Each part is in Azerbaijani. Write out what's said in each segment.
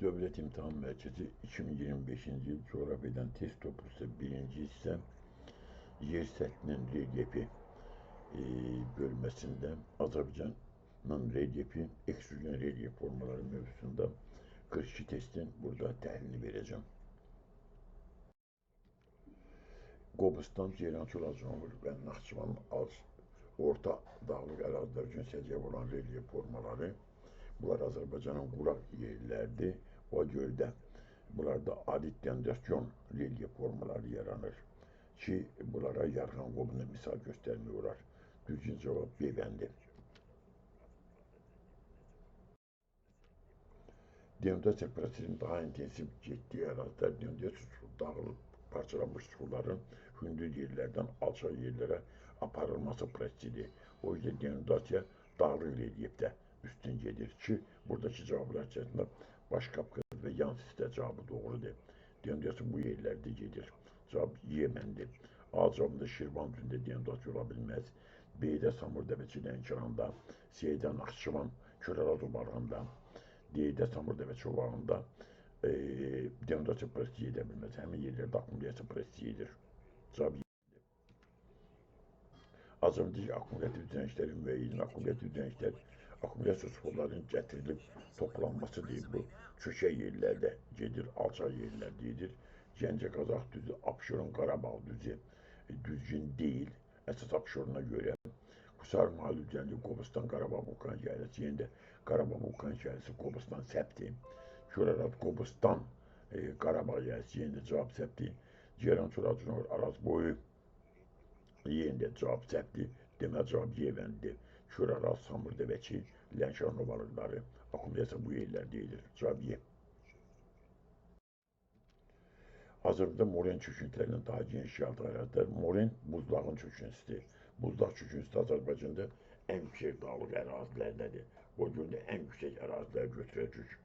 Dövlət İmtahan Mərkəzi 2025-ci il coğrafiyadan test topu birinci hissə yer səthinin relyefi bölməsində Azərbaycanın relyefi, eksogen relyef formaları mövzusunda 42 testin burada təhlilini verəcəm. Qobustan, Ceylançor, Azərbaycan və Naxçıvanın az orta dağlıq ərazilər üçün səciyyəvi olan relyef formaları. Bunlar Azərbaycanın quraq yerlərdir. O görə də bunlarda arid dendrasyon relyef formaları yaranır ki, bunlara Yarğan qobunu misal göstərmək olar. Düzgün cavab B bəndi. Denudasiya prosesinin daha intensiv getdiyi ərazilər denudasiya dağılıb parçalanmış suların hündür yerlərdən alçaq yerlərə aparılması prosesidir. O yüzden denudasiya dağlıq relyefdə üstün gedir ki, buradakı cavablar içərisində Baş Qafqaz və yan hissə cavabı doğrudur. Denudasiya bu yerlərdə gedir. Cavab Yemendir. A cavabında Şirvan düzündə denudasiya ola bilməz. B-də Samurdəvəçi Lənkəranda, C-də Naxçıvan Kür-Araz ovalığında, D-də Samurdəvəçi ovağında denudasiya prosesi edə bilməz. Həmin yerlərdə akkumulyasiya prosesi edir. Cavab Y-dir. Azərbaycandakı akkumulyatив düzənliklərin müəyyən akkumulyatив düzənliklər akkumulyasiya sularının gətirilib toplanması deyil bu. Çökək yerlərdə gedir, alçaq yerlərdə gedir. Gəncə Qazax düzü, Abşeron Qarabağ düzü düzgün deyil. Əsas Abşerona görə Qusar Mahalı düzənliyi Qobustan Qarabağ Vulkan yaylası, yenə də Qarabağ Vulkan yaylası Qobustan səhvdir. Kür-Araz Qobustan Qarabağ yaylası yenə də cavab səhvdir. Ceylançor Araz Araz boyu yenə də cavab səhvdir. Deməli cavab Y bəndidir. Kür-Araz, Samurdəvəçi, Lənkəran ovalıqları akkumulyasiya bu yerlərdə edir. Cavab Y. Azərbaycanda moren çöküntülərinin daha geniş yayıldığı ərazilər. Moren buzlağın çöküntüsüdür. Buzlaq çöküntüsü Azərbaycanda ən yüksək dağlıq ərazilərdədir. O görə də ən yüksək ərazilər götürəcək.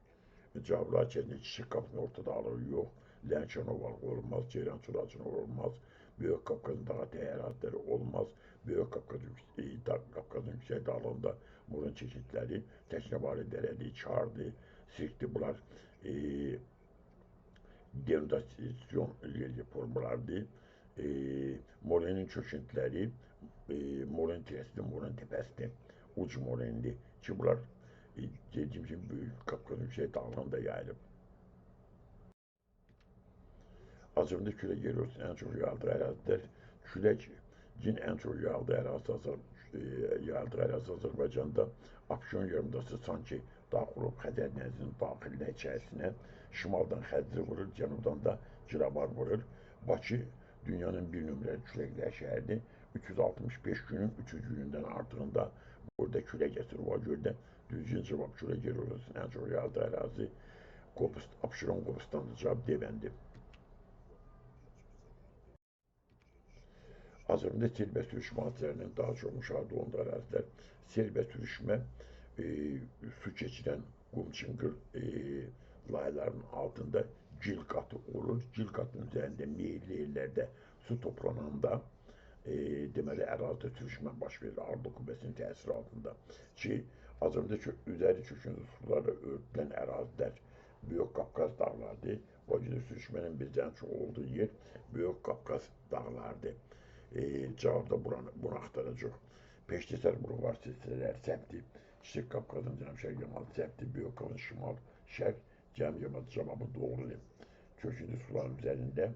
Cavablar içərisində Kiçik Qafqazın orta dağlığı yox, Lənkəran ovalığı olmaz, Ceylançor Azərbaycan olmaz, Böyük Qafqazın dağ əraziləri olmaz. Böyük Qafqazın yüksək dağlığında moren çeşitləri, Təknəvari dərədir, Çardır, Sirkdir. Bunlar denudasyon relyef formalarıdır. Morenin çöküntüləri Moren tirəsidir, Moren təpəsidir, uc morendir ki, bunlar dediyim kimi Böyük Qafqazın yüksək dağlığında yayılıb. Azərbaycanda külək eroziyasının ən çox yayıldığı ərazilər, küləkin ən çox yayıldığı ərazisi yayıldığı ərazisi Azərbaycanda Abşeron yarımadası sanki daxil olub Xəzər dənizinin daxilinə içərisinə, şimaldan Xəzri vurur, cənubdan da Ciravar vurur. Bakı dünyanın bir nömrəli küləklər şəhəridir. 365 günün 300 günündən artığında burada külək əsir. Ona görə də düzgün cavab külək eroziyasının ən çox yayıldığı ərazi Abşeron Qobustandır. Cavab D bəndi. Azərbaycanda sel və sürüşmə hadisələrinin daha çox müşahidə olunduğu ərazilər sel və sürüşmə su keçirən qum çınqır laylarının altında gil qatı olur. Gil qatının üzərində meyilli yerlərdə su toplananda deməli ərazidə sürüşmə baş verir ağırlıq qüvvəsinin təsiri altında ki, Azərbaycanda üzəri çöküntü sularla örtülən ərazilər Böyük Qafqaz dağlarıdır. O görə sürüşmənin bizdə ən çox olduğu yer Böyük Qafqaz dağlarıdır. Cavabda bunu axtaracaq. Peştesər bulvar silsilələri səhvdir. Kiçik Qafqazın cənub-şərq yamalı səhvdir. Böyük Qafqazın şimal, şərq cənub yamalı cavabı doğrudur. Çöküntü suların üzərində,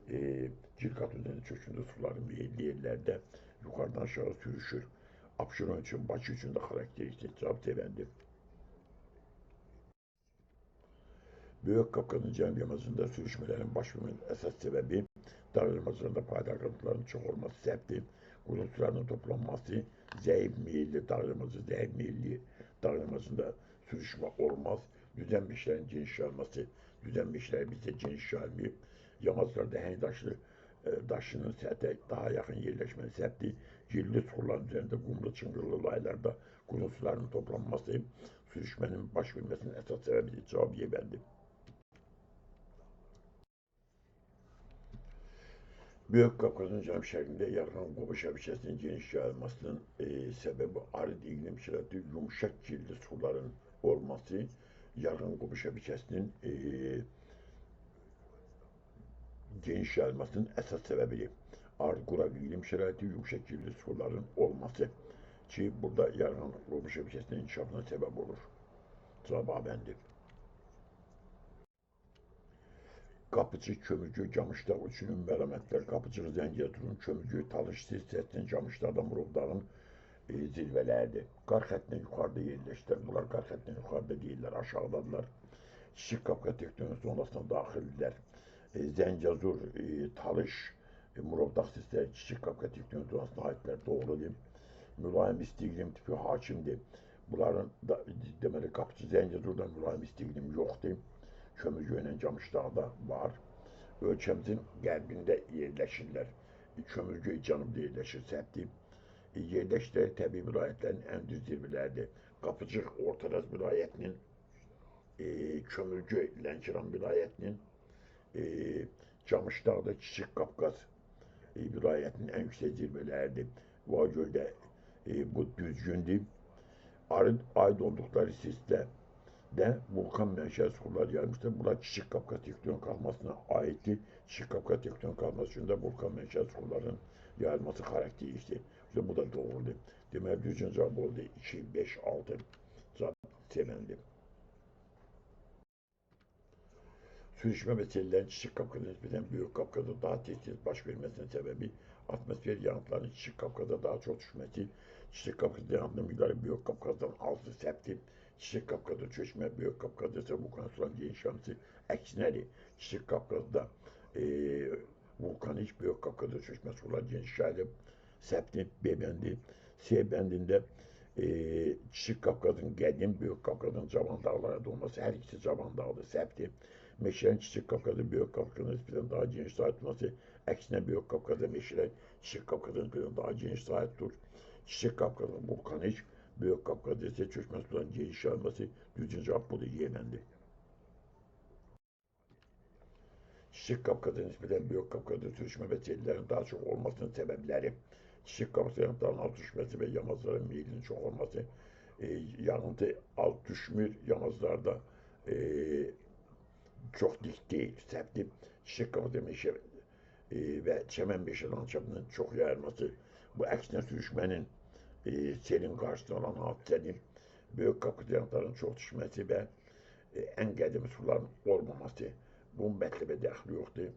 gil qatı üzərində çöküntü suları meyilli yerlərdə yuxarıdan aşağı sürüşür. Abşeron üçün, Bakı üçün də xarakteristik cavab C bəndi. Böyük Qafqazın cənub yamacında sürüşmələrin baş verməsinin əsas səbəbi dağ yamaclarında payda akıntıların çox olması səhvdir. Qurun sularının toplanması, zəif meyilli dağ yamacı, zəif meyilli dağ yamacında sürüşmə olmaz. Düzənmişlərin geniş yayılması, düzənmişlər bizdə geniş yayılmayıb. Yamaclarda həni daşlı daşının səthə daha yaxın yerləşməsi səhvdir. Gilli suxurların üzərində qumlu, çınqırlı laylarda qurun sularının toplanması sürüşmənin baş verməsinin əsas səbəbidir. Cavab Y bəndi. Böyük Qafqazın cənub-şərqində Yarğan Qobu şəbəkəsinin geniş yayılmasının səbəbi arid iqlim şəraiti, yumşaq gilli suların olması, Yarğan qobu şəbəkəsinin geniş yayılmasının əsas səbəbidir. Quraq iqlim şəraiti, yumşaq gilli suların olması ki, burada yarğan qobu şəbəkəsinin inkişafına səbəb olur. Cavab A bəndi. Qapıcı, Kömürgöy, Camışdağ üçün ümumi əlamətlər. Qapıcı, Zəngəzurun, Kömürgöy, Talış silsiləsinin, Camışdağda Murovdağın zirvələridir. Qar xəttindən yuxarıda yerləşdilər. Bunlar qar xəttindən yuxarıda deyirlər, aşağıdadırlar. Kiçik Qafqaz tektonik zonasına daxildirlər. Zəngəzur, Talış, Murovdağ silsilələri Kiçik Qafqaz tektonik zonasına aiddirlər. Doğrudur. Mülayim isti iqlim tipi hakimdir. Bunların da, deməli, Qapıcı, Zəngəzurda mülayim isti iqlim yoxdur. Kömürgöy ilə Camışdağda var. Ölkəmizin qərbində yerləşirlər. Kömürgöy cənubda yerləşir, səhvdir. Yerləşdikləri təbii vilayətlərin ən düz zirvələridir. Qapıcıq Orta Araz vilayətinin, Kömürgöy Lənkəran vilayətinin, Camışdağda Kiçik Qafqaz vilayətinin ən yüksək zirvələridir. Buna görə də bu düzgündür. Aid olduqları silsilə də vulkan mənşəli suxurlar yayılmışdır. Bunlar Kiçik Qafqaz tektonik qalxmasına aiddir. Kiçik Qafqaz tektonik qalxması üçün də vulkan mənşəli suxurların yayılması xarakterikdir. İşte bu da doğrudur. Deməli, düzgün cavab oldu. 2, 5, 6 cavab sevəndir. Sürüşmə və sellərin Kiçik Qafqaza nisbətən Böyük Qafqazda daha tez-tez baş verməsinin səbəbi atmosfer yağıntılarının Kiçik Qafqaza daha çox düşməsi, Kiçik Qafqazda yağıntı miqdarı Böyük Qafqazdan azdır, səhvdir. Kiçik Qafqazda çökmə, Böyük Qafqazda isə vulkan suların geniş yayılması əksinədir. Kiçik Qafqazda vulkanik, Böyük Qafqazda çökmə sular geniş yayılıb, səhvdir. B bəndi. C bəndində Kiçik Qafqazın qədim, Böyük Qafqazın cavan dağlara olması, hər ikisi cavan dağdır, səhvdir. Meşələrin Kiçik Qafqazın Böyük Qafqazın nisbətən daha geniş sahə tutması, əksinə Böyük Qafqazda meşələr Kiçik Qafqazın nisbətən daha geniş sahə tutur. Kiçik Qafqazın vulkanik, Böyük Qafqazda isə çökmə suların geniş yayılması, düzgün cavab budur, Y bəndi. Kiçik Qafqaza nisbətən Böyük Qafqazda sürüşmə və sellərin daha çox olmasının səbəbləri: Kiçik Qafqaz yağıntılarının az düşməsi və yamacların meylinin çox olması, yağıntı az düşmür, yamaclarda çox dik deyil, səhvdir. Kiçik Qafqazda meşə və çəmən meşə landşaftının çox yayılması, bu əksinə sürüşmənin selin qarşısını alan hadisədir. Böyük Qafqaz yağıntılarının çox düşməsi və ən qədim suların olmaması, bunun mətləbə dəxli yoxdur.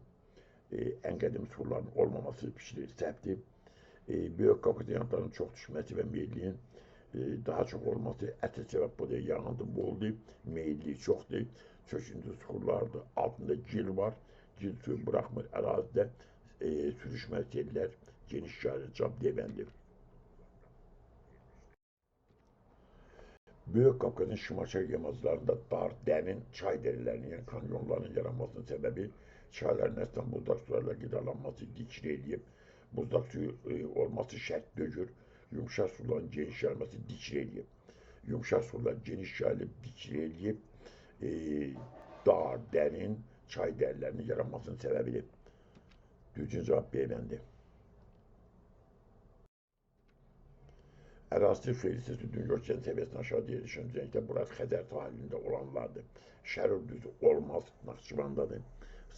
Ən qədim suların olmaması pişirir, səhvdir. Böyük Qafqaz yağıntılarının çox düşməsi və meyilliyin daha çox olması əsas səbəb budur. Yağıntı boldur, meyilliyi çoxdur, çöküntü suxurlardır, altında gil var, gil suyu buraxmır ərazidə, sürüşmə sellər geniş yayılır, cavab D bəndi. Böyük Qafqazın şimal-şərq yamaclarında dar, dərin çay dərələrinin, yəni kanyonların yaranmasının səbəbi çayların əslən buzdaq sularla qidalanması dik relyef, buzdaq suyu olması şərt dökür, yumşaq suların geniş yayılması dik relyef, yumşaq sular geniş yayılıb dik relyef, dar, dərin çay dərələrinin yaranmasının səbəbidir. Düzgün cavab B bəndi. Ərazisi xeyli hissəsi dünya okean səviyyəsindən aşağıda yerləşən düzənlikdə burası Xəzər sahilində olanlardır. Şərur düzü olmaz, Naxçıvandadır.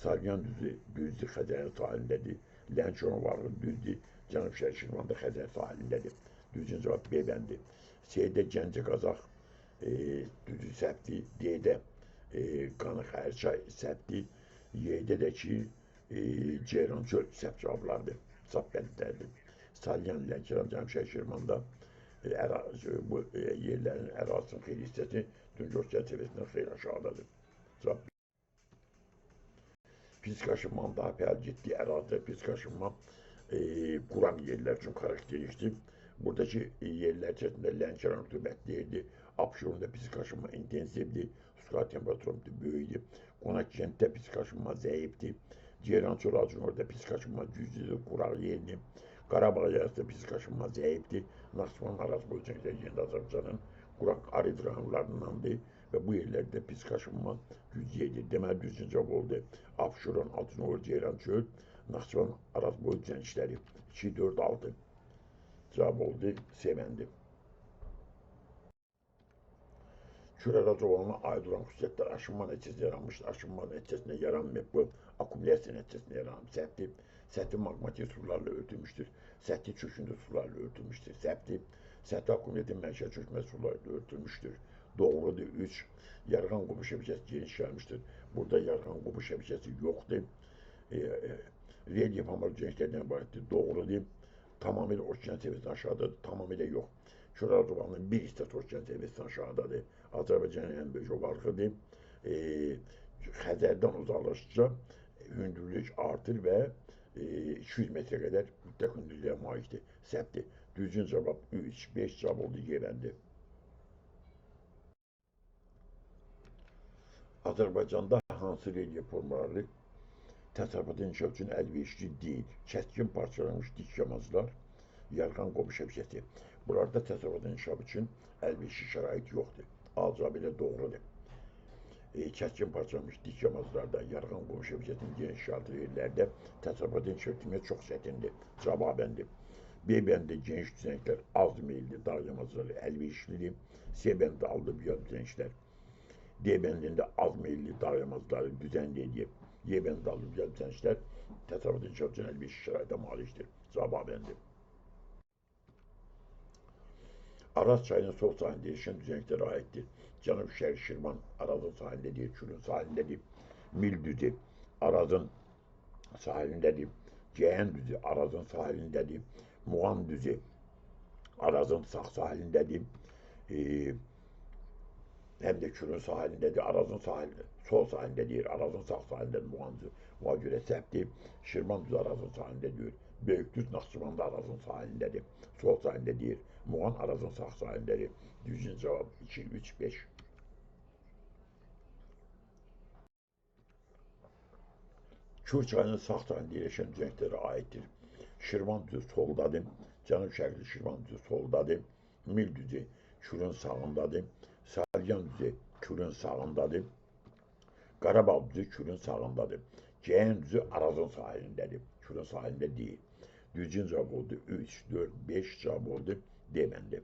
Salyan düzü düzdür, Xəzərin sahilindədir. Lənkəran varlığı düzdür, Cənub-Şərq Şirvanda Xəzər sahilindədir. Düzgün cavab B bəndi. C-də Gəncə Qazax düzü səhvdir. D-də Qanıq Ərçay səhvdir. Y-də də ki Ceyrançöl səhv cavablardır, səhv bəndlərdir. Salyan, Lənkəran, Cənub-Şərq Şirvanda bu yerlərin ərazisinin xeyli hissəsi dünya okean səviyyəsindən xeyli aşağıdadır. Cavab pis qaşınmanın daha fəal getdiyi ərazidə pis qaşınma quraq yerlər üçün xarakterikdir. Buradakı yerlər içərisində Lənkəran rütubətli yerdir. Abşeronda pis qaşınma intensivdir. Su temperaturu böyükdür. Qonaq kənddə pis qaşınma zəifdir. Ceyrançöl ağacının orada pis qaşınma güclüdür, quraq yerdir. Qarabağ yaylasında pis qaşınma zəifdir. Naxçıvan Araz boyu düzənliklər yenə də Azərbaycanın quraq arid rayonlarındandır və bu yerlərdə pis qaşınma güclü yerdir. Deməli, düzgün cavab oldu. Abşeron, Altınordu, Ceyrançöl, Naxçıvan Araz boyu düzənlikləri 2, 4, 6 cavab oldu. Sevendim. Kür Araz ovalığına aid olan xüsusiyyətlər aşınma nəticəsində yaranmışdır. Aşınma nəticəsində yaranmayıb. Bu, akkumulyasiya nəticəsində yaranıb. Səhvdir. Səthi maqmatik sularla örtülmüşdür. Səthi çöküntü sularla örtülmüşdür. Səhvdir. Səthi akkumulyasiya mənşə çökmə sularla örtülmüşdür. Doğrudur. 3. Yarğan qubu şəbəkəsi geniş yayılmışdır. Burada yarğan qubu şəbəkəsi yoxdur. Relyef hamar genişlərdən ibarətdir. Doğrudur. Tamamilə okean səviyyəsindən aşağıdadır. Tamamilə yox. Kür Araz ovalığının bir hissəsi okean səviyyəsindən aşağıdadır. Azərbaycanın ən böyük ovalığıdır. Xəzərdən uzaqlaşdıqca hündürlük artır və 200 metrə qədər mütləq hündürlüyə malikdir. Səhvdir. Düzgün cavab 3, 5 cavab oldu G bəndi. Azərbaycanda hansı relyef formaları təsərrüfatın inkişafı üçün əlverişli deyil? Kəskin parçalanmış dik yamaclar, yarğan qobu şəbəkəsi. Buralarda təsərrüfatın inkişafı üçün əlverişli şərait yoxdur. A cavabı ilə doğrudur. Kəskin parçalanmış dik yamaclarda, yarğan qobu şəbəkəsinin geniş yayıldığı yerlərdə təsərrüfatın inkişaf etdirmək çox çətindir. Cavab A bəndi. B bəndi geniş düzənliklər az meyilli dağ yamacları əlverişlidir. C bəndi allıbyal düzənliklər. D bəndində az meyilli dağ yamacları düzənli edib. Y bəndi allıbyal düzənliklər təsərrüfatın inkişafı üçün əlverişli şəraitə malikdir. Cavab A bəndi. Araz çayının sol sahilində yerləşən düzənliklərə aiddir. Cənub-Şərq Şirvan Arazın sahilindədir, Kürün sahilindədir. Mil düzü Arazın sahilindədir. Ceyhan düzü Arazın sahilindədir. Muğan düzü Arazın sağ sahilindədir. Həm də Kürün sahilindədir, Arazın sahilində, sol sahilində deyir, Arazın sağ sahilindədir Muğan düzü. Buna görə səhvdir. Şirvan düzü Arazın sahilində deyir. Böyükdüz Naxçıvanda Arazın sahilindədir. Sol sahilində deyir. Muğan Arazın sağ sahilindədir. Düzgün cavab 2, 3, 5. Kür çayının sağ sahilində yerləşən düzənliklərə aiddir. Şirvan düzü soldadır. Cənub-Şərqli Şirvan düzü soldadır. Mil düzü Kürün sağındadır. Salyan düzü Kürün sağındadır. Qarabağ düzü Kürün sağındadır. Ceyhan düzü Arazın sahilindədir. Kürün sahilində deyil. Düzgün cavab oldu. 3, 4, 5 cavab oldu. D bəndi.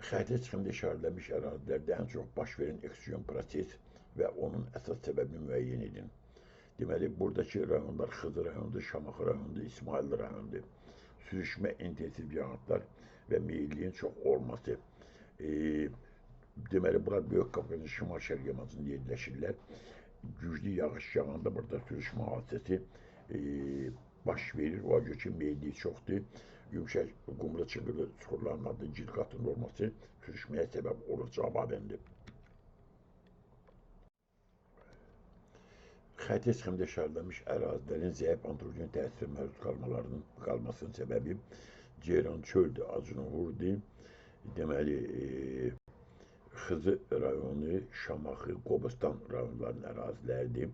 Xəritə çıxımda işarələnmiş ərazilərdə ən çox baş verən ekstrüzyon proses və onun əsas səbəbini müəyyən edin. Deməli, buradakı rayonlar Xızı rayonudur, Şamaxı rayonudur, İsmayıllı rayonudur. Sürüşmə, intensiv yağıntılar və meyilliyin çox olması. Deməli, bunlar Böyük Qafqazın şimal-şərq yamacında yerləşirlər. Güclü yağış yağanda burada sürüşmə hadisəsi baş verir. Ona görə ki, meyilliyi çoxdur. Yumşaq qumlu çınqırlı çuxurların adı gil qatının olması sürüşməyə səbəb olur. Cavab A bəndi. Xəritə çıxımda işarələnmiş ərazilərin zəif antropogen təsirə məruz qalmasının səbəbi Ceyran çöldür, Acınoğurdur. Deməli, Xızı rayonu, Şamaxı, Qobustan rayonlarının əraziləridir.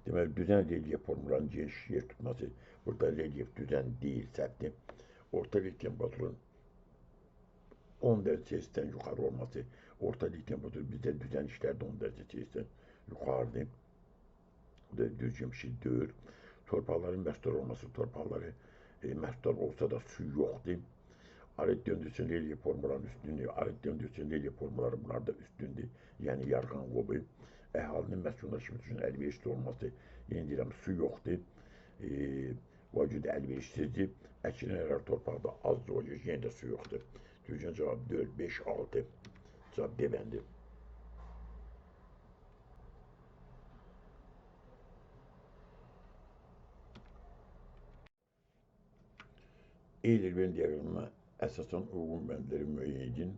Deməli, düzən relyef formalarının geniş yer tutması, burada relyef düzən deyil, səhvdir. Orta lig temperaturun 10 dərəcə Celsiusdən yuxarı olması, orta lig temperaturu bizdə düzən işlərdə 10 dərəcə Celsiusdən yuxarıdır. Bu da düzgün bir şey deyil. Torpaqların məhsuldar olması, torpaqları məhsuldar olsa da su yoxdur. Arid döndürsün relyef formalarının üstünlüyü, arid döndürsün relyef formaları bunlar da üstündür. Yəni yarğan qobu, əhalinin məskunlaşması üçün əlverişli olması, yenə deyirəm, su yoxdur. Ona görə də əlverişsizdir. Əkin ərar torpaqda azdır, ona görə yenə də su yoxdur. Düzgün cavab 4, 5, 6. Cavab D bəndi. Euler-Venn diaqramına əsasən uyğun bəndləri müəyyən edin.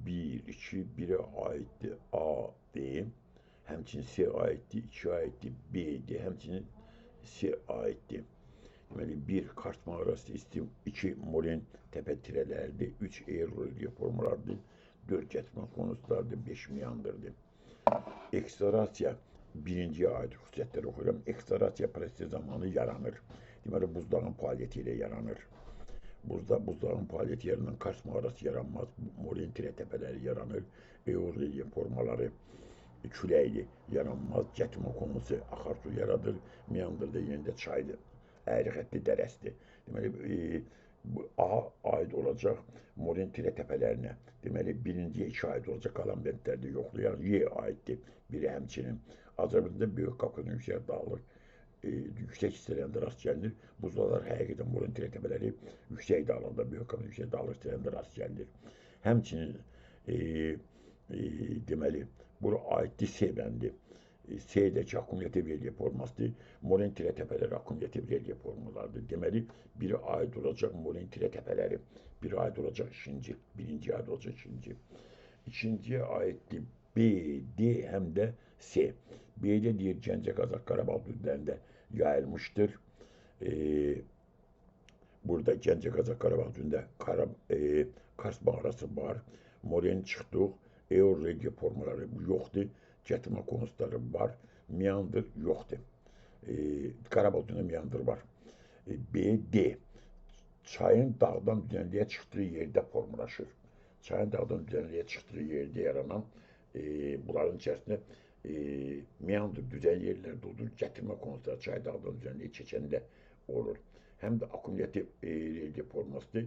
1, 2, 1-ə aiddir A, B. Həmçinin C aiddir, 2 aiddir, B-dir. Həmçinin C aiddir. Deməli, 1 Karst mağarası istim, 2 Moren təpə tirələridir, 3 Eğer formalardır, 4 Getman konuslardır, 5 Meandırdır. Ekstrasiya birinciyə aid xüsusiyyətləri oxuyuram. Ekstrasiya prosesi zamanı yaranır. Deməli, buzdağın fəaliyyəti ilə yaranır. Buzdağın fəaliyyəti yerindən Karst mağarası yaranmaz, Moren tirə təpələri yaranır, Eğer formaları küləkli yaranmaz, Getman konusu axarsu yaradır, Meandırda yenə də çaydır, əyri xəttli dərəsidir. Deməli, Bu A aid olacaq Moren Tirə təpələrinə. Deməli, birinciyə 2 aid olacaq, qalan bəndlərdə yoxdur. Yəni, Y aiddir biri həmçinin. Azərbaycanda Böyük Qafqazın yüksək dağlıq, yüksək hissələrində rast gəlinir. Buzlaqlar həqiqətən Moren Tirə təpələri yüksək dağlarda, Böyük Qafqazın yüksək dağlıq hissələrində rast gəlinir. Həmçinin, deməli, bura aiddir S bəndi. S-dəki akkumulyativ relyef formasıdır. Moren Tirə təpələri akkumulyativ relyef formalarıdır. Deməli, biri aid olacaq Moren Tirə təpələri, biri aid olacaq ikinci, birinci aid olacaq ikinci. İkinciyə aiddir B, D, həm də C. B-də deyir Gəncə, Qazax, Qarabağ düzlərində yayılmışdır. Burada Gəncə, Qazax, Qarabağ düzündə Kars mağarası var. Moren çıxdıq, Eor relyef formaları yoxdur. Gətirmə konusları var, meandr yoxdur. Qarabağ düzündə meandr var. B, D. Çayın dağdan düzənliyə çıxdığı yerdə formalaşır. Çayın dağdan düzənliyə çıxdığı yerdə yaranan bunların içərisində meandr düzən yerlərdə olur. Gətirmə konusları çay dağdan düzənliyə keçəndə olur. Həm də akkumulyativ relyef formasıdır.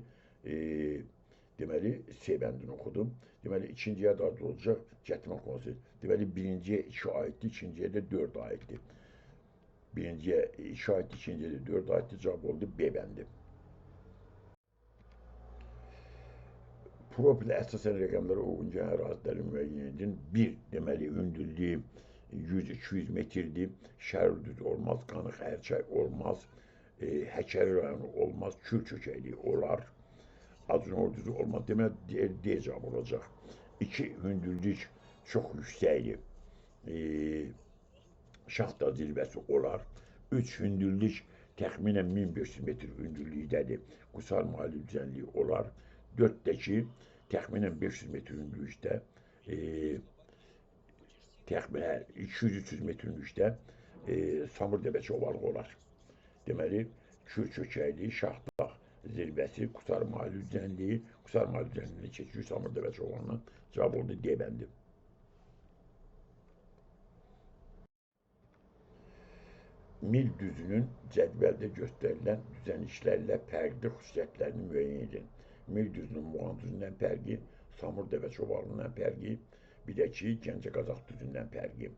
Deməli, C bəndini oxudum. Deməli, ikinciyə də aid olacaq gətirmə konusu. Deməli, birinciyə 2 aiddir, ikinciyə də 4 aiddir. Birinciyə 2 aiddir, ikinciyə də 4 aiddir. Cavab oldu B bəndi. Profilə əsasən rəqəmlərə uyğun gələn əraziləri müəyyən edin. 1, deməli, hündürlüyü 100-200 metrdir. Şərq düz olmaz, Qanıq Ərçay olmaz, Həkəri rayonu olmaz, Kür çökəkliyi olar. Acun ordusu olmaz. Deməli, D cavabı olacaq. 2, hündürlük çox yüksəkdir. Şaxta zirvəsi olar. 3, hündürlük təxminən 1500 metr hündürlükdədir. Qusar mahalli düzənliyi olar. 4-dəki təxminən 500 metr hündürlükdə, təxminən 200-300 metr hündürlükdə Samur Dəvəçi ovalığı olar. Deməli, Kür çökəkliyi, Şaxta zirvəsi, Qusar mahalli düzənliyi, Qusar mahalli düzənliyini keçirir Samur Dəvəçi ovalığına. Cavab oldu D bəndi. Mil düzünün cədvəldə göstərilən düzənliklərlə fərqli xüsusiyyətlərini müəyyən edin. Mil düzünün Muğan düzündən fərqi, Samur Dəvəçi ovalığından fərqi, bir də ki, Gəncə Qazax düzündən fərqi.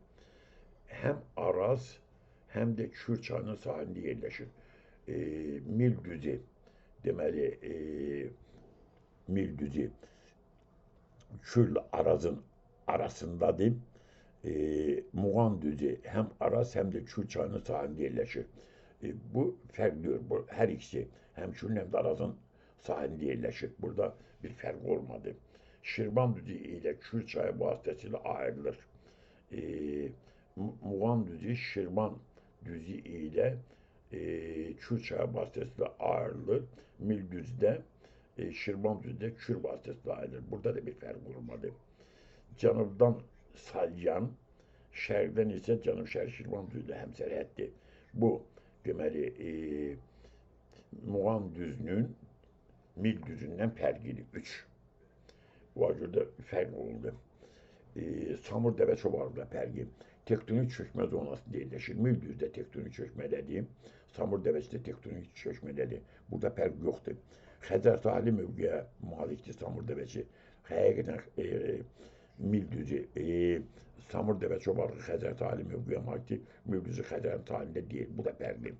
Həm Araz, həm də Kür çayının sahilində yerləşir. Mil düzü, deməli, Mil düzü Kürlə Arazın arasındadır. Muğan düzü həm Araz, həm də Kür çayının sahilində yerləşir. Bu fərqlidir. Bu, hər ikisi həm Kürün, həm də Arazın sahilində yerləşir. Burada bir fərq olmadı. Şirvan düzü ilə Kür çayı vasitəsilə ayrılır. Muğan düzü Şirvan düzü ilə Kür çayı vasitəsilə ayrılır. Mil düzdə, Şirvan düzdə Kür vasitəsilə ayrılır. Burada da bir fərq olmadı. Cənubdan Salyan, şərqdən isə Cənub-Şərq Şirvan düzü ilə həmsərhəddir. Bu, deməli, Muğan düzünün Mil düzündən fərqlidir. 3. Bu görə də fərq oldu. Samur Dəvəçi ovalığında fərqi. Tektonik çökmə zonasında yerləşir. Mil düzdə tektonik çökmədədir. Samur Dəvəçi də tektonik çökmədədir. Burada fərq yoxdur. Xəzər sahili mövqeyə malikdir Samur Dəvəçi. Həqiqətən Mil düzü, Samur Dəvəçi ovalığı Xəzər sahili mövqeyə malikdir. Mil düzü Xəzərin sahilində deyil. Bu da fərqli.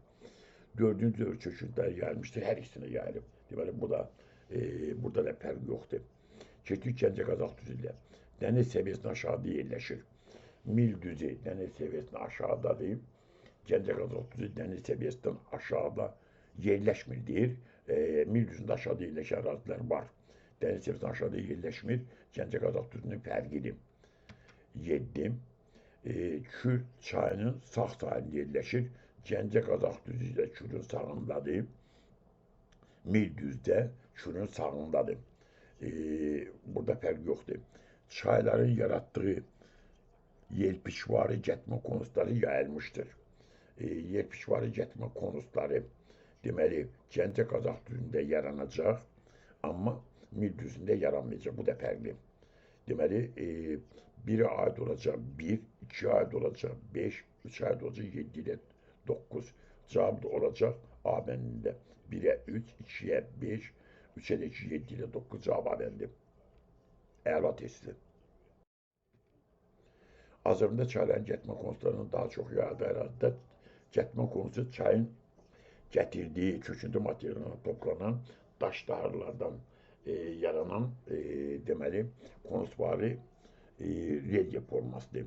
Dördüncü dövr çöküntülər yayılmışdır. Hər ikisinə yayılıb. Deməli, bu da, burada da fərq yoxdur. Keçdik Gəncə Qazax düzü ilə. Dəniz səviyyəsindən aşağıda yerləşir. Mil düzü dəniz səviyyəsindən aşağıdadır. Gəncə Qazax düzü dəniz səviyyəsindən aşağıda yerləşmir deyir. Mil düzündə aşağıda yerləşən ərazilər var. Dəniz səviyyəsindən aşağıda yerləşmir. Gəncə Qazax düzünün fərqidir. 7. Kür çayının sağ sahilində yerləşir. Gəncə Qazax düzü də Kürün sağındadır. Mil düzdə Kürün sağındadır. Burada fərq yoxdur. Çayların yaratdığı yelpiçvari gətmə konusları yayılmışdır. Yelpiçvari gətmə konusları deməli, Gəncə Qazax düzündə yaranacaq, amma Mil düzündə yaranmayacaq. Bu da fərqli. Deməli, 1'e aid olacaq 1, 2'ye aid olacaq 5, 3'e aid olacaq 7 ilə 9. Cavab da olacaq A bəndində. 1-ə 3, 2-yə 5, 3-ə 2, 7 ilə 9 cavab A bəndi. Əla testdir. Azərbaycanda çayların gətirmə konuslarının daha çox yayıldığı ərazidə gətirmə konusu çayın gətirdiyi çöküntü materialından toplanan daş daharlardan yaranan deməli konusvari relyef formasıdır.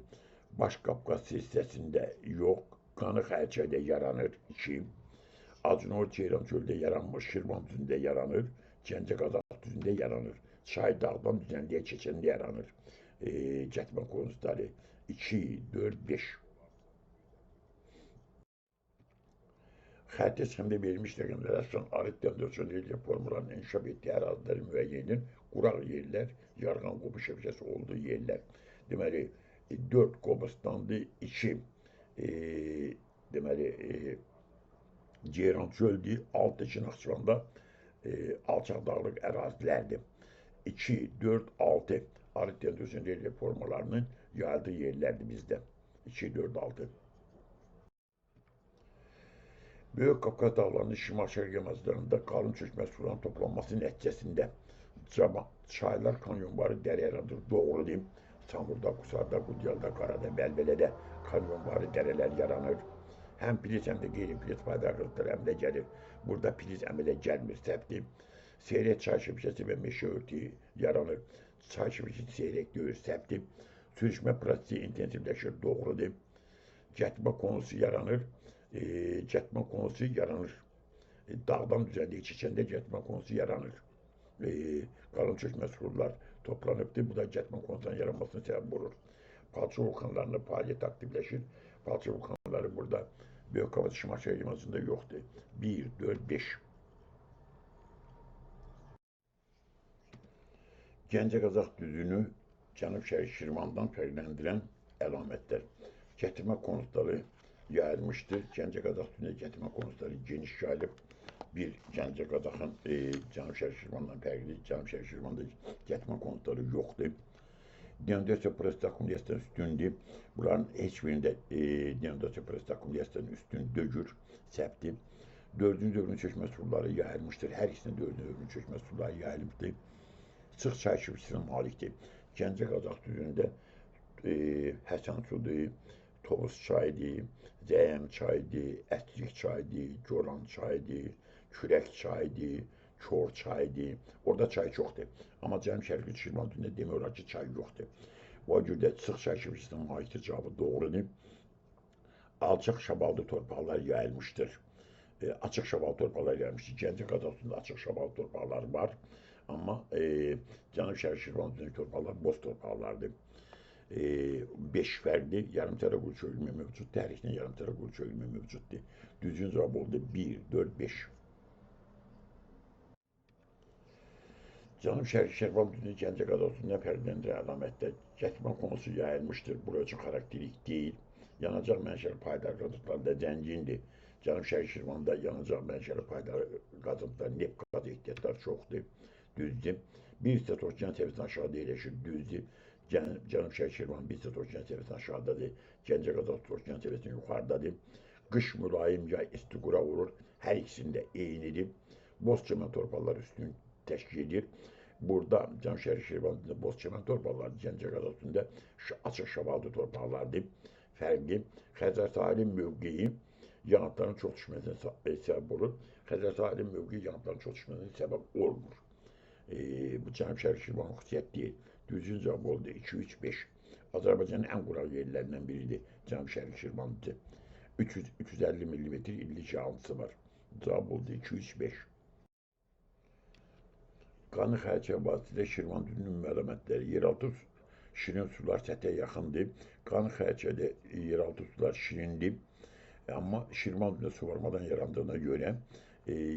Baş Qafqaz hissəsində yox, Qanıq Ərçayda yaranır 2, Acınor Ceyran çöldə yaranmır, Şirvan düzündə yaranır, Gəncə Qazax düzündə yaranır. Çay dağdan düzənliyə keçəndə yaranır. Gətirmə konusları 2, 4, 5. Xəritə sxemdə verilmiş rəqəmlərə əsasən arid dendroson relyef formalarının inkişaf etdiyi əraziləri müəyyən edin. Quraq yerlər, yarğan qobu şəbəkəsi olduğu yerlər. Deməli, 4 Qobustandır, 2 deməli, Ceyran çöldür, 6 2 Naxçıvanda alçaq dağlıq ərazilərdir. 2, 4, 6 arid dendroson relyef formalarının yayıldığı yerlərdir bizdə. 2, 4, 6. Böyük Qafqaz dağlarının şimal-şərq yamaclarında qalın çökmə suların toplanması nəticəsində çaylar kanyonvari dərə yaradır. Doğru deyim. Samurda, Qusarda, Qudyalda, Qarada, Bəlbələdə kanyonvari dərələr yaranır. Həm pilic, həm də qeyri-pilic payda qırıqları əmələ gəlir. Burada pilic əmələ gəlmir, səhvdir. Seyrək çay şəbəkəsi və meşə örtüyü yaranır. Çay şəbəkəsi seyrək deyil, səhvdir. Sürüşmə prosesi intensivləşir, doğrudur. Gətirmə konusu yaranır. Gətirmə konusu yaranır. Dağdan düzənliyə keçəndə gətirmə konusu yaranır. Qalın çökmə sular toplanıbdır. Bu da gətirmə konusunun yaranmasına səbəb olur. Palçıq vulkanlarında fəaliyyət aktivləşir. Palçıq vulkanları burada Böyük Qafqaz şimal-şərq yamacında yoxdur. 1, 4, 5. Gəncə Qazax düzünü Cənub-Şərq Şirvandan fərqləndirən əlamətlər. Gətirmə konusları yayılmışdır. Gəncə Qazax düzündə gətirmə konusları geniş yayılıb. Bir Gəncə Qazaxın Cənub-Şərq Şirvandan fərqli. Cənub-Şərq Şirvanda gətirmə konusları yoxdur. Denodasiya prosesi akkumuliyasiyadan üstündür. Bunların heç birində denodasiya prosesi akkumuliyasiyadan üstün dögür, səhvdir. Dördüncü dövrün çökmə suları yayılmışdır. Hər ikisində dördüncü dövrün çökmə suları yayılıbdır. Sıx çay şəbəkəsinə malikdir. Gəncə Qazax düzündə Həsən sudur, Tovuz çayıdır, Zəyəm çayıdır, Ətrik çayıdır, Goran çayıdır, Kürək çayıdır, Kor çayıdır. Orada çay çoxdur. Amma Cənub-Şərqi Şirvan düzündə demək olar ki, çay yoxdur. O görə də sıx çay şəbəkəsinə malikdir. Cavabı doğrudur. Alçaq şaballı torpaqlar yayılmışdır. Açıq şaballı torpaqlar yayılmışdır. Gəncə Qazax düzündə açıq şaballı torpaqlar var. Amma Cənub-Şərqi Şirvan düzündəki torpaqlar boz torpaqlardır. 5 fərqli yarımtərə quru çökülmə mövcuddur. Hər ikisində yarımtərə quru çökülmə mövcuddur. Düzgün cavab oldu 1, 4, 5. Cənub-Şərqi Şirvan düzündə Gəncə Qazax düzündən fərqləndirən əlamətlər gətirmə konusu yayılmışdır. Bura üçün xarakterik deyil. Yanacaq mənşəli paydar qazıntılarında zəngindir. Cənub-Şərqi Şirvanda yanacaq mənşəli paydar qazıntılar, neft qaz ehtiyatlar çoxdur. Düzdür. Bir hissə okean səviyyəsindən aşağıda yerləşir. Düzdür. Cənub-Şərqi Şirvan bir hissə okean səviyyəsindən aşağıdadır. Gəncə Qazax okean səviyyəsindən yuxarıdadır. Qış mülayim, yay isti quraq olur. Hər ikisində eynidir. Boz çəmən torpaqlar üstün təşkil edir. Burada Cənub-Şərqi Şirvan düzündə boz çəmən torpaqlar, Gəncə Qazax düzündə açıq şaballı torpaqlardır. Fərqli. Xəzər sahili mövqeyi yanıtların çox düşməsinə səbəb olur. Xəzər sahili mövqeyi yanıtların çox düşməsinə səbəb olmur. Bu Cənub-Şərqi Şirvan xüsusiyyət deyil. Düzgün cavab oldu 2, 3, 5. Azərbaycanın ən quraq yerlərindən biridir Cənub-Şərqi Şirvan düzü. 300-350 millimetr illik yağıntısı var. Cavab oldu 2, 3, 5. Qanı xərçə vasitəsilə Şirvan düzünün ümumi əlamətləri. Yeraltı şirin sular səthə yaxındır. Qanı xərçədə yeraltı sular şirindir. Amma Şirvan düzündə su varmadan yarandığına görə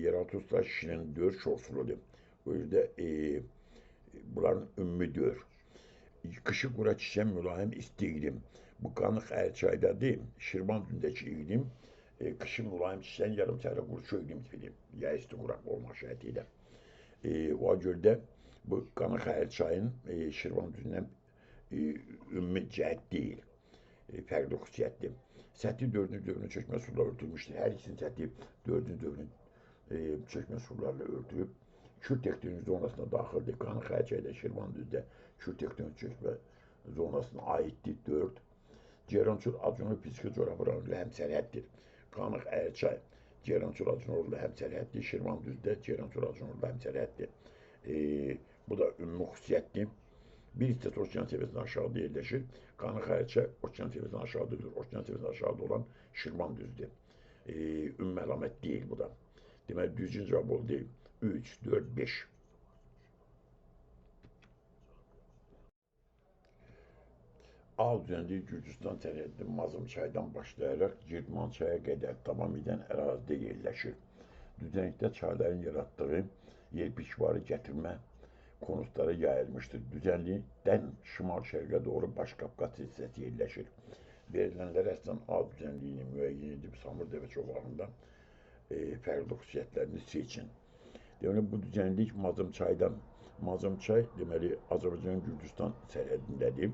yeraltı sular şirindir, şorsuludur. O yüzden bunların ümumi deyir. Qışı qura çiçən mülayim isti iqlim. Bu Qanıq Ərçaydadır. Şirvan düzündəki iqlim qışı mülayim çiçən yarım səhra quru çöl iqlim tipidir. Ya isti quraq olmaq şərti ilə. O görə də bu Qanıq Ərçayın Şirvan düzündən ümumi cəhət deyil. Fərqli xüsusiyyətdir. Səthi 4-cü dövrün çökmə surları örtülmüşdür. Hər ikisinin səthi 4-cü dövrün çökmə surlarla örtülüb. Kür tektonik zonasına daxildir. Qanıq Ərçayda, Şirvan düzdə Kür tektonik çökmə zonasına aiddir. 4. Ceyrançur Acunlu fiziki coğrafi rayonuyla həmsərhəddir. Qanıq Ərçay Ceyrançur Acunlu həmsərhəddir. Şirvan düzdə Ceyrançur Acunlu həmsərhəddir. Bu da ümumi xüsusiyyətdir. Bir hissəsi okean səviyyəsindən aşağıda yerləşir. Qanıq Ərçay okean səviyyəsindən aşağıdadır. Okean səviyyəsindən aşağıda olan Şirvan düzdür. Ümumi əlamət deyil bu da. Deməli, düzgün cavab oldu 3, 4, 5. A düzənliyi Gürcüstan sərhəddi Mazımçaydan başlayaraq Girdmançaya qədər davam edən ərazidə yerləşir. Düzənlikdə çayların yaratdığı yerpikvarı gətirmə konuslara yayılmışdır. Düzənlikdən şimal-şərqə doğru Baş Qafqaz hissəsi yerləşir. Verilənlər əsasən A düzənliyini müəyyən edib Samur-Dəvəçi ovağında fərqli xüsusiyyətlərini seçin. Deməli, bu düzənlik Mazımçaydan, Mazımçay deməli, Azərbaycan-Gürcüstan sərhədindədir.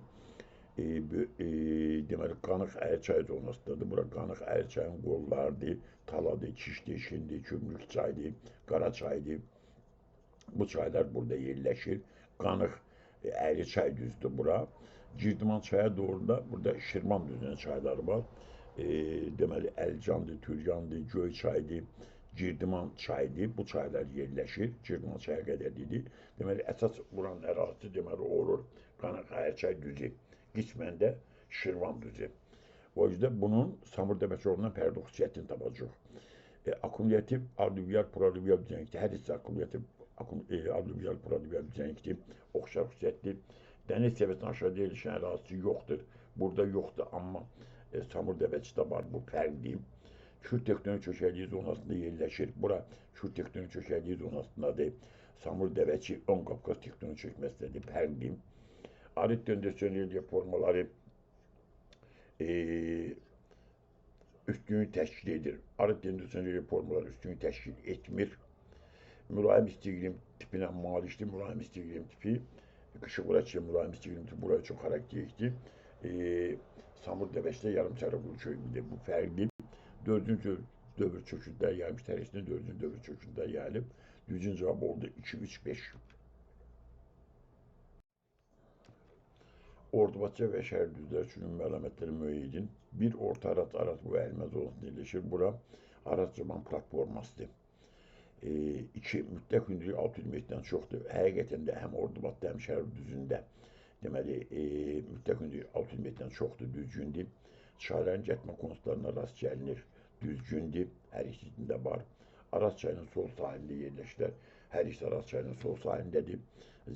Deməli, Qanıq Ərçay zonasındadır. Bura Qanıq Ərçayın qollarıdır, Taladır, Çişdir, Şindir, Kümrük çaydır, Qaraçaydır. Bu çaylar burada yerləşir. Qanıq Ərçay düzdür bura. Girdiman çaya doğru da burada Şirvan düzünün çayları var. Deməli, Əlcandır, Türyandır, Göyçaydır, Girdiman çaydır. Bu çaylar yerləşir. Girdiman çaya qədər idi. Deməli, əsas buranın ərazisi deməli olur Qanıq Ərçay düzü. Qismən də Şirvan düzü. O yüzden bunun Samur-Dəvəçioğlundan fərqli xüsusiyyətini tapacaq. Akkumulativ alüvyal prolüvyal düzənlikdir. Hər ikisi akkumulativ alüvyal prolüvyal düzənlikdir. Oxşar xüsusiyyətli. Dəniz səviyyəsindən aşağıda yerləşən ərazisi yoxdur. Burada yoxdur, amma Samur-Dəvəçidə var, bu fərqli. Kür tektonik çökəkliyi zonasında yerləşir. Bura Kür tektonik çökəkliyi zonasındadır. Samur-Dəvəçi ön Qafqaz tektonik çökməsindədir, fərqli. Arid döndürsün relyef formaları üstünlüyü təşkil edir. Arid döndürsün relyef formaları üstünlüyü təşkil etmir. Mülayim isti iqlim tipinə malikdir. Mülayim isti iqlim tipi Qışıqvuraçı mülayim isti iqlim tipi buraya çox xarakterikdir. Samur-Dəvəçidə yarım çərə çölüdür. Bu fərqli. 4-cü dövr çöküntülər yayılmış. Tərəfində 4-cü dövr çöküntülər yayılıb. Düzgün cavab oldu 2, 3, 5. Ordubatça və şəhər düzləri üçün ümumi əlamətləri müəyyən edin. Bir Orta Araz, Araz bu əyilmə zonasında yerləşir. Bura Araz-Caban platformasıdır. 2. Mütləq hündürlüyü 600 metrdən çoxdur. Həqiqətən də həm Ordubatda, həm şəhər düzündə deməli, mütləq hündürlüyü 600 metrdən çoxdur, düzgündür. Çayların gətirmə konuslarına rast gəlinir, düzgündür. Hər ikisində var. Araz çayının sol sahilində yerləşirlər. Hər ikisi Araz çayının sol sahilindədir.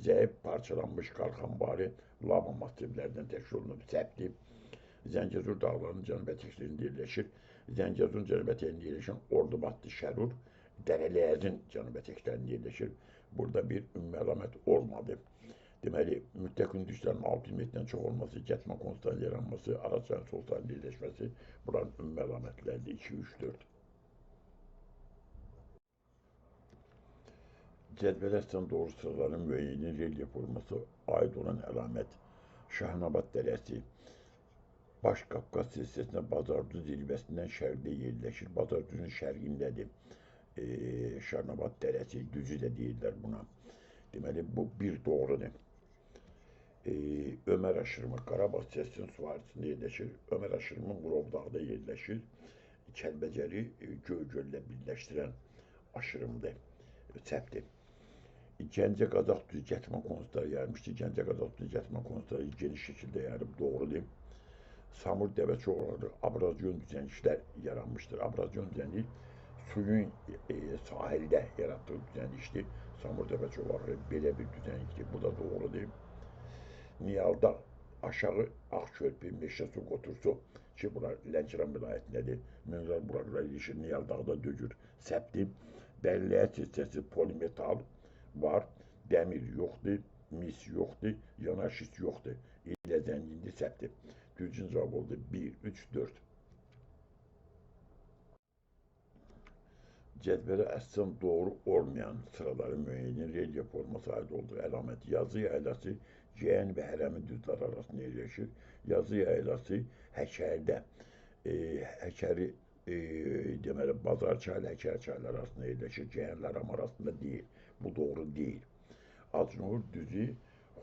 Zəif parçalanmış qalxanvari lava massivlərdən təşkil olunub, səpdir. Zəngəzur dağlarının cənub ətəklərində yerləşir. Zəngəzurun cənub ətəyində yerləşən Ordubatlı Şərur Dərələyəzin cənub ətəklərində yerləşir. Burada bir ümumi əlamət olmadı. Deməli, mütləq hündürlüklərin 600 metrdən çox olması, gətirmə konuslarının yaranması, Araz çayının sol sahilində yerləşməsi buranın ümumi əlamətləridir. 2, 3, 4. Cədvələ əsasən doğru sıraların müəyyən relyef forması aid olan əlamət Şahnabad dərəsi Baş Qafqaz silsiləsinə Bazarduz zirvəsindən şərqdə yerləşir. Bazarduzun şərqindədir. Şahnabad dərəsi, düzü də deyirlər buna. Deməli, bu bir doğrudur. Ömər aşırımı Qarabağ silsiləsinin su yerləşir. Ömər aşırımı Murov dağda yerləşir. Kəlbəcəri Göygöllə birləşdirən aşırımdır, səpdir. Gəncə Qazax düzü gətirmə konusları yayılmışdı. Gəncə Qazax düzü gətirmə konusları geniş şəkildə yayılıb, doğrudur. Samur-Dəvəçioğlu abrazyon düzənliklər yaranmışdır. Abrazyon düzənlik suyun sahildə yaratdığı düzənlikdir. Samur-Dəvəçioğlu belə bir düzənlikdir. Bu da doğrudur. Niyaldağ aşağı Ağkörpü, Meşəsu, Qotursu ki, bura Lənkəran vilayətindədir. Mineral bulaqlar ilişir, Niyaldağda dökür, səpdir. Dərləyə silsiləsi polimetal var, dəmir yoxdur, mis yoxdur, yanaşist yoxdur. İlə zəngindir, səpdir. Düzgün cavab oldu 1, 3, 4. Cədvələ əsasən doğru olmayan sıraları müəyyən relyef forması aid olduğu əlamət yazı yaylası Cəyən və Hərəmin düzləri arasında yerləşir. Yazı yaylası Həkərdə, Həkəri deməli, Bazar çayı ilə Həkər çayı arasında yerləşir. Cəyənlə Hərəm arasında deyil. Bu doğru deyil. Acınor düzü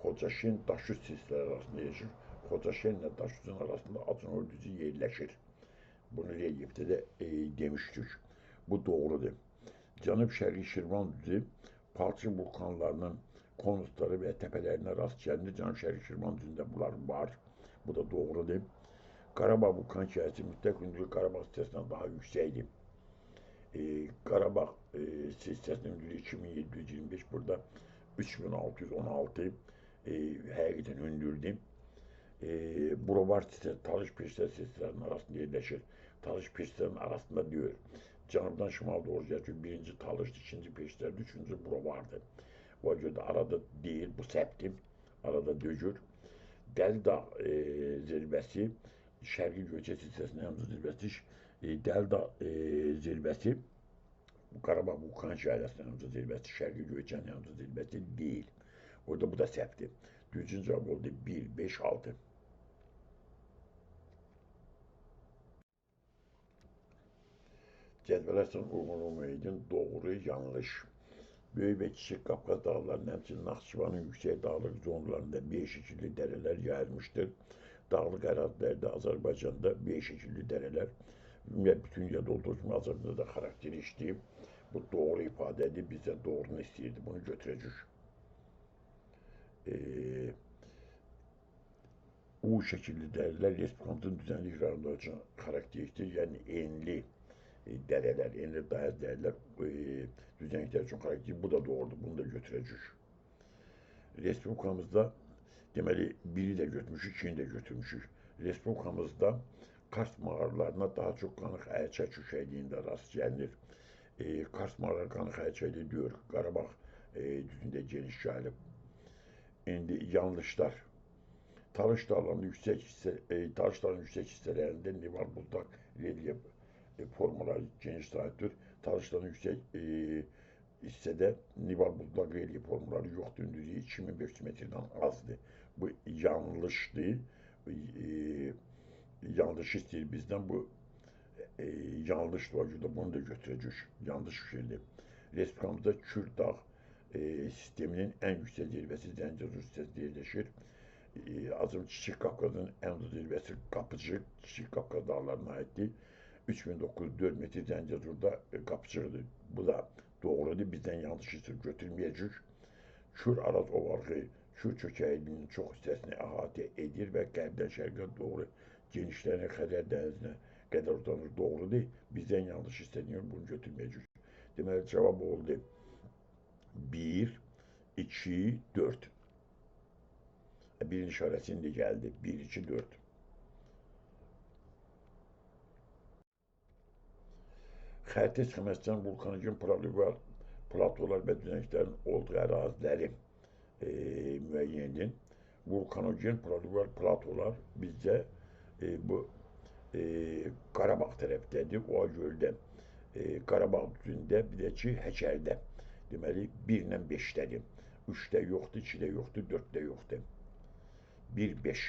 Xocaşen Daşüz silsilələri arasında yerləşir. Xocaşenlə Daşüzün arasında Acınor düzü yerləşir. Bunu relyefdə də demişdik. Bu doğrudur. Cənub-Şərqi Şirvan düzü palçıq vulkanlarının konusları və təpələrinə rast gəlinir. Cənub-Şərqi Şirvan düzündə bunlar var. Bu da doğrudur. Qarabağ vulkan hekayəsi mütləq hündürlüyü Qarabağ silsiləsindən daha yüksəkdir. Qarabağ silsiləsinin hündürlüyü 2725, burada 3616 həqiqətən hündürdür. Brovar silsiləsi Talış Peşlər silsilələrinin arasında yerləşir. Talış Peşlərin arasında deyil. Cənubdan şimala doğru gəlir. Birinci Talışdır, ikinci Peşlərdir, üçüncü Brovardır. Buna görə də arada deyil, bu səhvdir. Arada dögür. Dəlidağ zirvəsi, Şərqi Göyçə silsiləsinin ən uzun zirvəsi, Dəlidağ zirvəsi Qarabağ vulkan şəlaləsinin ən uzun zirvəsi, Şərqi Göyçənin ən uzun zirvəsi deyil. Orada bu da səhvdir. Düzgün cavab oldu 1, 5, 6. Cədvələr üçün uyğun olmayan doğru, yanlış. Böyük və Kiçik Qafqaz dağlarının, həmçinin Naxçıvanın yüksək dağlıq zonalarında B şəkilli dərələr yayılmışdır. Dağlıq ərazilərdə Azərbaycanda B şəkilli dərələr ümumiyyətlə bütün dünyada olduğu kimi Azərbaycanda da xarakterikdir. Bu doğru ifadədir. Biz də doğrunu istəyirdik, bunu götürəcək. U şəkilli dərələr Respublikamızın düzənlik rayonları üçün xarakterikdir. Yəni enli dərələr, enli dayaz dərələr düzənliklər üçün xarakterik. Bu da doğrudur, bunu da götürəcək. Respublikamızda, deməli, biri də götürmüşük, ikini də götürmüşük. Respublikamızda karst mağaralarına daha çox qanıq ərçə çökəkliyində rast gəlinir. Karst mağaraları qanıq ərçəkliyi deyir, Qarabağ düzündə geniş yayılıb. İndi yanlışlar. Talış dağlarının yüksək hissələrində nivar buzdaq relyef formaları geniş sahibdir. Talış dağlarının yüksək hissədə nivar buzdaq relyef formaları yoxdur. Hündürlüyü 2500 metrdən azdır. Bu yanlışdır. Yanlış istəyir bizdən. Bu yanlışdır. O görə bunu da götürəcək. Yanlış fikirdir. Respublikamızda Kür dağ sisteminin ən yüksək zirvəsi Zəncəzur hissəsində yerləşir. Azım Kiçik Qafqazın ən uzun zirvəsi Qapıcıq, Kiçik Qafqaz dağlarına aiddir. 3904 metr Zəncəzurda Qapıcıqdır. Bu da doğrudur. Bizdən yanlış hissə götürməyəcək. Kür Araz ovarğı Kür çökəkliyinin çox hissəsini əhatə edir və qərbdən şərqə doğru genişlənir, Xəzər dənizinə qədər uzanır. Doğrudur. Bizdən yanlış hissələnir, bunu götürməyəcək. Deməli, cavab oldu 1, 2, 4. Birin işarəsi indi gəldi. 1, 2, 4. Xəritə sxemasından vulkanogen prolüvial platolar və düzənliklərin olduğu əraziləri müəyyən edin. Vulkanogen prolüvial platolar bizdə bu Qarabağ tərəfdədir. O göldə Qarabağ düzündə, bir də ki Həkərdə. Deməli, 1 ilə 5-dədir. 3-də yoxdur, 2-də yoxdur, 4-də yoxdur. 1, 5.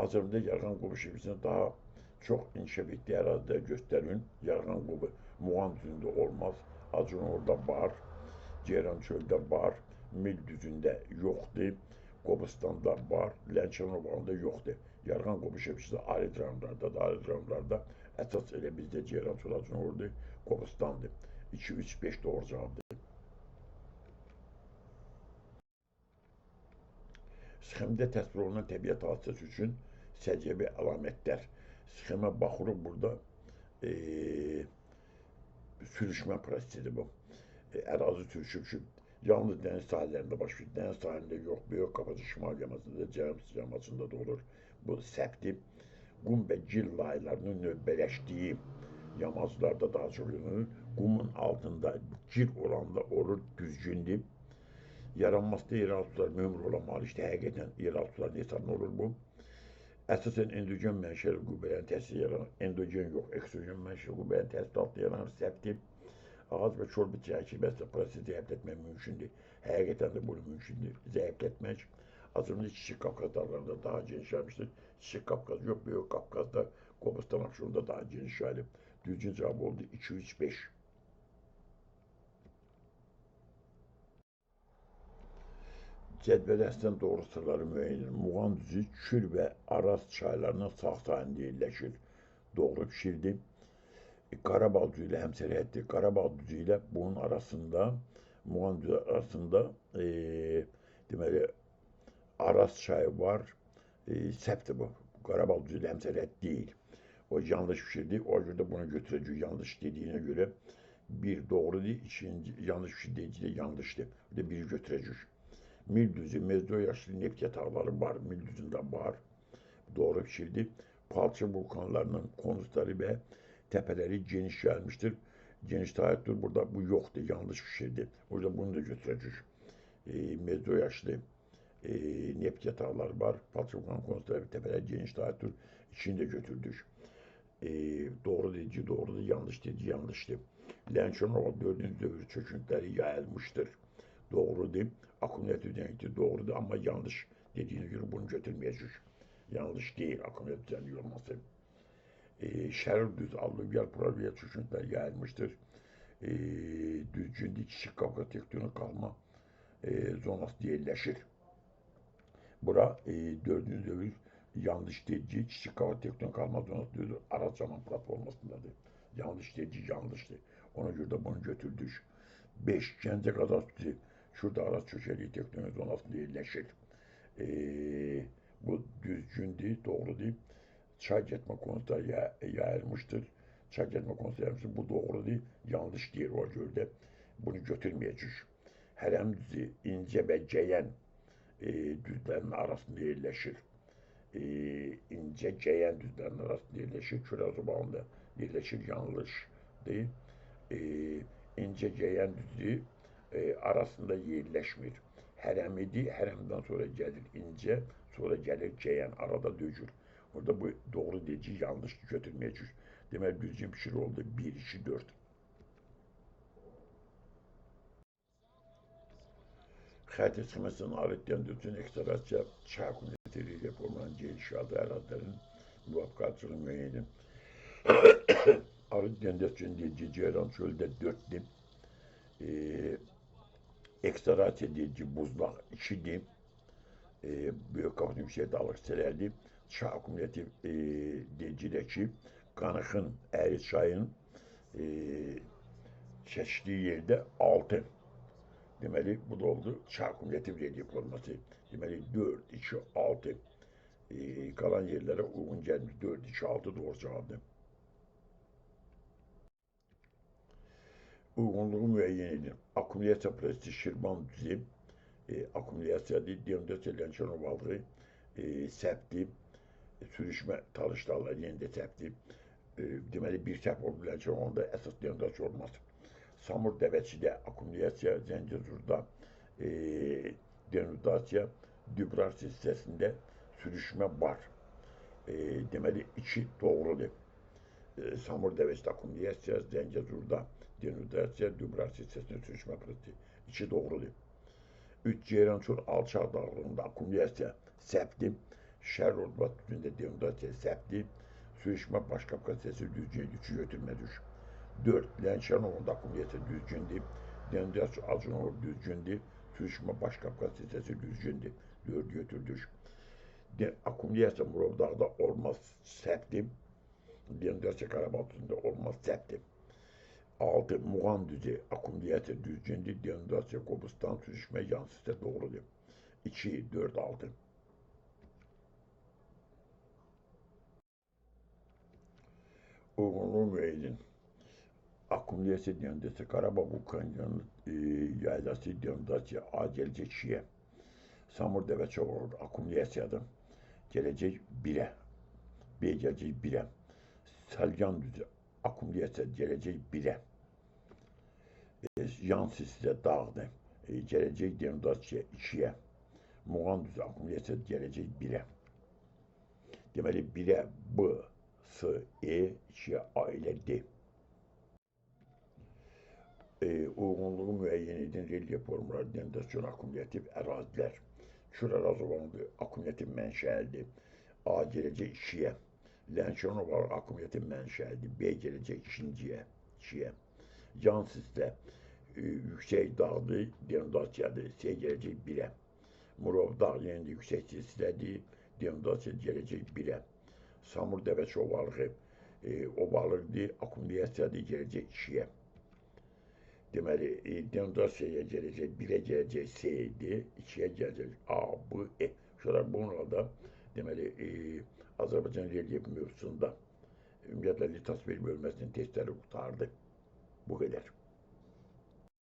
Azərbaycanda yarğan qobu şəbəkəsində daha çox inkişaf etdiyi ərazidə göstərin. Yarğan qobu Muğan düzündə olmaz. Acın orada var, Ceyran çöldə var, Mil düzündə yoxdur, Qobustanda var, Lənkəran ovağında yoxdur. Yarğan qobu şəbəkəsi arid rayonlarda da, arid rayonlarda əsas elə bizdə Ceyran çöl, Acın orada, Qobustandır. 2, 3, 5 doğru cavabdır. Sxemdə təsvir olunan təbiət hadisəsi üçün səciyyəvi əlamətlər. Sxemə baxırıq burada, sürüşmə prosesidir bu. Ərazi sürüşüb ki, yalnız dəniz sahillərində baş verir. Dəniz sahilində yox, Böyük Qafqazın şimal yamasında, cənub yamasında da olur. Bu səhvdir. Qum və gil laylarının növbələşdiyi yamaclarda daha çox görünür. Qumun altında gil olanda olur, düzgündür. Yaranmasında yeraltı sular mühüm rola malikdir. Həqiqətən yeraltı suların hesabına olur bu. Əsasən endogen mənşəli qüvvələrin təsiri yaranır. Endogen yox, eksogen mənşəli qüvvələrin təsiri altında yaranır, səhvdir. Ağac və kor bitki əkilməsi prosesi zəiflətmək mümkündür. Həqiqətən də bunu mümkündür zəiflətmək. Azərbaycanda Kiçik Qafqaz dağlarında daha geniş yayılmışdır. Kiçik Qafqaz yox, Böyük Qafqazda, Qobustan Abşeronda daha geniş yayılıb. Düzgün cavab oldu 2, 3, 5. Cədvələ əslən doğru sırları müəyyən edir. Muğan düzü Kür və Araz çaylarının sağ sahilində yerləşir. Doğru pişirdi. Qarabağ düzü ilə həmsərhəddir. Qarabağ düzü ilə bunun arasında, Muğan düzü arasında deməli Araz çayı var. Səhvdir bu. Qarabağ düzü ilə həmsərhəd deyil. O yanlış pişirdi. O görə də bunu götürəcək. Yanlış dediyinə görə bir doğrudur, ikinci yanlış pişirdi də yanlışdır. Bir də biri götürəcək. Mil düzü, mezdo yaşlı neft yataqları var, mil düzündə var. Doğru pişirdi. Palçı vulkanlarının konusları və təpələri geniş gəlmişdir. Geniş tayyətdir. Burada bu yoxdur, yanlış pişirdi. O yüzden bunu da götürəcək. Mezdo yaşlı neft yataqları var. Palçı vulkanın konusları və təpələri geniş tayyətdir. İkini də götürdük. Doğru dedici doğrudur, yanlış dedici yanlışdır. Lənkəran 4-cü dövr çöküntüləri yayılmışdır. Doğrudur. Akkumulyativ düzənlikdir, doğrudur, amma yanlış dediyinə görə bunu götürməyəcək. Yanlış deyil akkumulyativ düzənlik olması. Şərq düz alluvial pluvial çöküntüləri yayılmışdır. Düzgündür, Kiçik Qafqaz tektonik qalma zonası yerləşir. Bura 4-cü dövr yanlış dedici Kiçik Qafqaz tektonik qalma zonası deyil, Araz-Caman platformasındadır. Yanlış dedici yanlışdır. Ona görə də bunu götürdük. 5. Gəncə Qazas düzü Şurada Araz çökərliyi tektonik zonasında yerləşir. Bu düzgündür, doğrudur. Çay getmə konusunda yayılmışdır. Çay getmə konusunda yayılmışdır. Bu doğrudur, yanlış deyil. O görə də bunu götürməyəcək. Hərəm düzü incə və cəyən düzlərin arasında yerləşir. İncə cəyən düzlərin arasında yerləşir. Kürə zobağında yerləşir, yanlışdır. İncə cəyən düzü arasında yerləşmir. Hərəm idi, hərəmdən sonra gəlir incə, sonra gəlir cəyən, arada dökür. Orada bu doğru deyici yanlış götürməyəcək. Deməli, düzgün pişir oldu 1, 2, 4. Xəritə çıxmasının aletdən bütün ekstrasiya çay akkumulyativ reformaların gedişatı ərazilərin müvəffəqiyyətini müəyyən edin. Arit dendəsyon deyici Ceyran çöldə 4-dür. Ekstrasiya deyici buzlaq 2-dir. Böyük Qafqaz yüksək dağlıq hissələrdir. Çay akkumulyativ deyicidə ki, Qanıxın, Əyri çayın çəkdiyi yerdə 6. Deməli, bu da oldu çay akkumulyativ relyef forması. Deməli, 4, 2, 6. Qalan yerlərə uyğun gəlmiş. 4, 2, 6 doğru cavabdır. Uyğunluğu müəyyən edin. Akkumulyasiya prosesi Şirvan düzü, akkumulyasiyadır, denudasiya Lənkəran ovalığı, səhvdir, sürüşmə Talış dağları yenə də səhvdir. Deməli, bir səhv olub Lənkəran onda əsas denudasiya olmaz. Samur Dəvəçidə akkumulyasiya, Zəngəzurda denudasiya, Dübrar hissəsində sürüşmə var. Deməli, 2 doğrudur. Samur Dəvəçidə akkumulyasiya, Zəngəzurda denudasiya, Dübrar hissəsində sürüşmə prosesi. 2 doğrudur. 3. Ceyrançor alçaq dağlığında akkumulyasiya səhvdir. Şərq Ordubad düzündə denudasiya səhvdir. Sürüşmə Baş Qafqaz hissəsi düzgün, 3-ü götürmə düş. 4. Lənkəran ovunda akkumulyasiya düzgündür. Denudasiya Acınov düzgündür. Sürüşmə Baş Qafqaz hissəsi düzgündür. 4 götürdük. Akkumulyasiya Murov dağda olmaz səhvdir. Denudasiya Qarabağ düzündə olmaz səhvdir. 6. Muğan düzü akkumulyasiya düzgündür. Denudasiya Qobustan sürüşmə yan hissə doğrudur. 2, 4, 6. Uyğunluğu müəyyən edin. Akkumulyasiya denudasiya Qarabağ vulkanı yaylası denudasiya A gələcək 2-yə. Samur Dəvəçi olur akkumulyasiyadır. Gələcək 1-ə. B gələcək 1-ə. Salyan düzü akkumulyasiya gələcək 1-ə. Yan hissə dağdır. Gələcək denudasiya 2-yə. Muğan düzü akkumulyasiya gələcək 1-ə. Deməli 1-ə B, S, E, 2-yə A ilə D. Uyğunluğu müəyyən edən relyef formaları, denudasyon akkumulyativ ərazilər. Kür ərazi ovalığında akkumulyativ mənşəlidir. A gələcək 2-yə. Lənkəran ovalığı akkumulyativ mənşəlidir. B gələcək 2-ciyə. 2-yə. Yan silsilə yüksək dağdır, denudasiyadır. C gələcək 1-ə. Murov dağ yenə də yüksək silsilədir, denudasiya gələcək 1-ə. Samur Dəvəçi ovalığı ovalıqdır, akkumulyasiyadır, gələcək 2-yə. Deməli, denudasiyaya gələcək 1-ə gələcək C idi, 2-yə gələcək A, B, E. Uşaqlar, bununla da deməli, Azərbaycan relyef mövzusunda ümumiyyətlə litosfer bölməsinin testləri qurtardı. Bu qədər.